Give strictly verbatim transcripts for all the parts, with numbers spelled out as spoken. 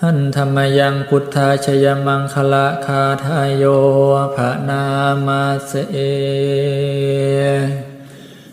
Handa mayaṃ buddhajayamaṅgalagāthāyo bhaṇāma se.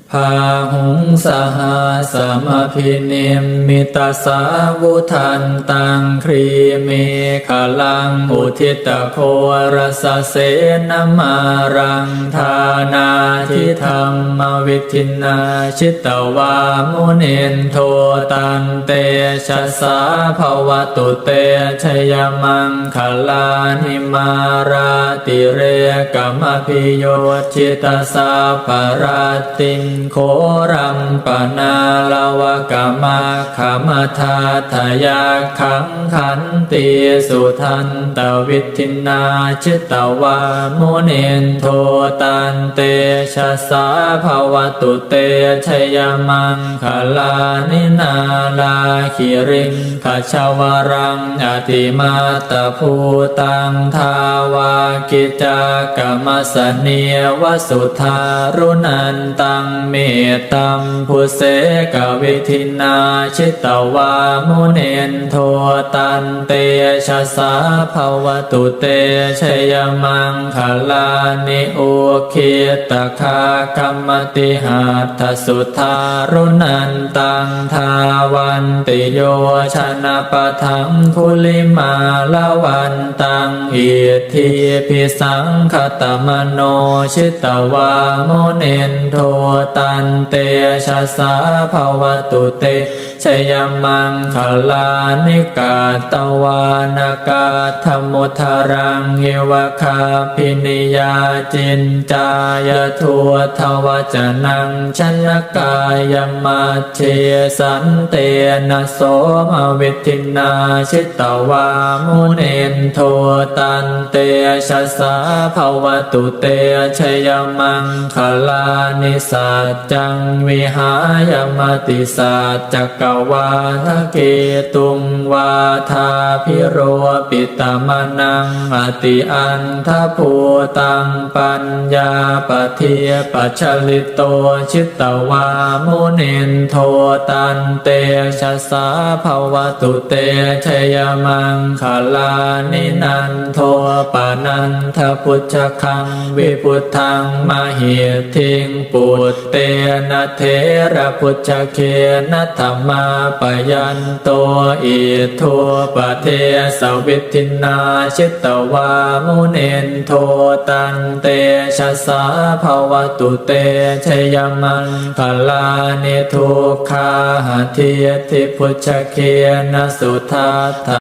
Bāhuṃ sahassamabhinimmitasāvudhantaṃ, grīmekhalaṃ uditaghorasasenamāraṃ, dānādidhammavidhinā jitavā munindo, tantejasā bhavatu te jayamaṅgalāni. Mārātirekamabhiyujjhitasabbarattiṃ, ghorampanāḷavakamakkhamathaddhayakkhaṃ, khantīsudantavidhinā jitavā munindo, tantejasā bhavatu te jayamaṅgalāni. Nāḷāgiriṃ gajavaraṃ atimattabhūtaṃ, dāvaggicakkamasanīva sudāruṇantaṃ, mettambusekavidhinā jitavā munindo, tantejasā bhavatu te jayamaṅgalāni. Ukkhittakhaggamatihatthasudāruṇantaṃ, dhāvantiyojanapathaṅgulimālavantaṃ, iddhībhisaṅkhatamano jitavā munindo, tantejasā bhavatu te jayamaṅgalāni. Katvāna kaṭṭhamudaraṃ iva gabbhinīyā, ciñcāya duṭṭhavacanaṃ janakāyamajjhe, santena somavidhinā jitavā munindo, tantejasā bhavatu te jayamaṅgalāni. Sac ccaṃ vihāya matisaccakavādaketuṃ, vādābhiropitamanaṃ atiandhabhūtaṃ, paññāpadīpajalito jitavā munindo, tantejasā bhavatu te jayamaṅgalāni. Nandopanandabhujagaṃ vibudhaṃ mahiddhiṃ, put tena therabhujagena damāpayanto, iddhūpadesavidhinā jitavā munindo, tantejasā bhavatu te jayamaṅgalāni. Duggāhadiṭṭhibhujagena sudaṭṭha